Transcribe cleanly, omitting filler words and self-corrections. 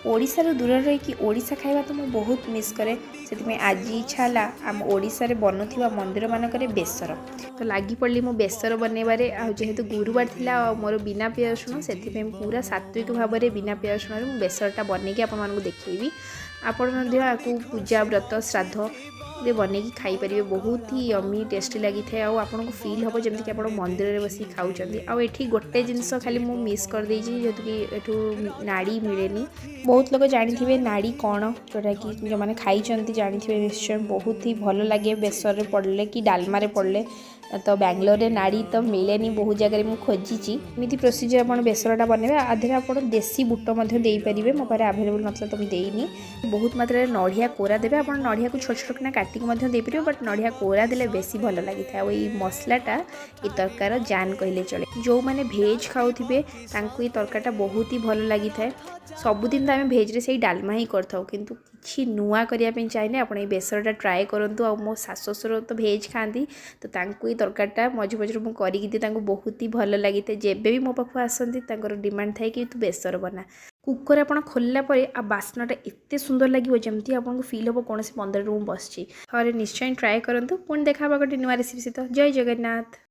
ଓଡ଼ିଶାରୁ ଦୂରରେ ରହିକି ଓଡ଼ିଶା ଖାଇବା ତ ମୁଁ ବହୁତ ମିସ୍ କରେ। ସେଥିପାଇଁ ଆଜି ଇଚ୍ଛା ହେଲା ଆମ ଓଡ଼ିଶାରେ ବନୁଥିବା ମନ୍ଦିରମାନଙ୍କରେ ବେସର। ତ ଲାଗି ପଡ଼ିଲି ମୁଁ ବେସର ବନେଇବାରେ। ଆଉ ଯେହେତୁ ଗୁରୁବାର ଥିଲା ଆଉ ମୋର ବିନା ପିଆଜ ରସୁଣ, ସେଥିପାଇଁ ପୁରା ସାତ୍ତ୍ୱିକ ଭାବରେ ବିନା ପିଆଜ ରସୁଣରେ ମୁଁ ବେସରଟା ବନେଇକି ଆପଣମାନଙ୍କୁ ଦେଖେଇବି। ଆପଣ ମଧ୍ୟ ଆକୁ ପୂଜା, ବ୍ରତ, ଶ୍ରାଦ୍ଧରେ ବନେଇକି ଖାଇପାରିବେ। ବହୁତ ହି ୟମି ଟେଷ୍ଟି ଲାଗିଥାଏ ଆଉ ଆପଣଙ୍କୁ ଫିଲ୍ ହେବ ଯେମିତିକି ଆପଣ ମନ୍ଦିରରେ ବସିକି ଖାଉଛନ୍ତି। ଆଉ ଏଠି ଗୋଟେ ଜିନିଷ ଖାଲି ମୁଁ ମିସ୍ କରିଦେଇଛି, ଯେହେତୁ କି ଏଠୁ ନାଡ଼ି ମିଳେନି। ବହୁତ ଲୋକ ଜାଣିଥିବେ ନାଡ଼ି କ'ଣ, ଯେଉଁଟାକି ଯେଉଁମାନେ ଖାଇଛନ୍ତି ଜାଣିଥିବେ ନିଶ୍ଚୟ। ବହୁତ ହି ଭଲ ଲାଗେ ବେସରରେ ପଡ଼ିଲେ କି ଡାଲମାରେ ପଡ଼ିଲେ। ତ ବାଙ୍ଗଲୋରରେ ନାଡ଼ି ତ ମିଳେନି, ବହୁତ ଜାଗାରେ ମୁଁ ଖୋଜିଛି। ଏମିତି ପ୍ରୋସିଜର୍ ଆପଣ ବେସରଟା ବନେଇବେ। ଆ ଦେହରେ ଆପଣ ଦେଶୀ ବୁଟ ମଧ୍ୟ ଦେଇପାରିବେ। ମୋ ପାଖରେ ଆଭେଲେବୁଲ୍ ନଥିଲା ତ ମୁଁ ଦେଇନି। ବହୁତ ମାତ୍ରାରେ ନଡ଼ିଆ କୋରା ଦେବେ। ଆପଣ ନଡ଼ିଆକୁ ଛୋଟ ଛୋଟ କିନା କାଟିକି ମଧ୍ୟ ଦେଇପାରିବେ, ବଟ୍ ନଡ଼ିଆ କୋରା ଦେଲେ ବେଶୀ ଭଲ ଲାଗିଥାଏ। ଆଉ ଏଇ ମସଲାଟା ଏଇ ତରକାର ଜାନ୍ କହିଲେ ଚଳେ। ଯେଉଁମାନେ ଭେଜ୍ ଖାଉଥିବେ, ତାଙ୍କୁ ଏଇ ତରକାରୀଟା ବହୁତ ହି ଭଲ ଲାଗିଥାଏ। ସବୁଦିନ ତ ଆମେ ଭେଜ୍ରେ ସେଇ ଡାଲମା ହିଁ କରିଥାଉ, କିନ୍ତୁ କିଛି ନୂଆ କରିବା ପାଇଁ ଚାହିଁଲେ ଆପଣ ଏଇ ବେସରଟା ଟ୍ରାଏ କରନ୍ତୁ। ଆଉ ମୋ ଶାଶୁ ଶ୍ୱଶୁର ତ ଭେଜ୍ ଖାଆନ୍ତି, ତ ତାଙ୍କୁ ଏଇ ତରକାରୀଟା ମଝି ମଝିରେ ମୁଁ କରିକି ଦିଏ। ତାଙ୍କୁ ବହୁତ ହି ଭଲ ଲାଗିଥାଏ। ଯେବେ ବି ମୋ ପାଖକୁ ଆସନ୍ତି, ତାଙ୍କର ଡିମାଣ୍ଡ ଥାଏ କି ତୁ ବେସର ବନା। କୁକର୍ ଆପଣ ଖୋଲିଲା ପରେ ଆଉ ବାସ୍ନାଟା ଏତେ ସୁନ୍ଦର ଲାଗିବ, ଯେମିତି ଆପଣଙ୍କୁ ଫିଲ୍ ହେବ କୌଣସି ମନ୍ଦିରରେ ମୁଁ ବସିଛି। ଥରେ ନିଶ୍ଚୟ ଟ୍ରାଏ କରନ୍ତୁ। ପୁଣି ଦେଖା ହେବ ଗୋଟେ ନୂଆ ରେସିପି ସହିତ। ଜୟ ଜଗନ୍ନାଥ।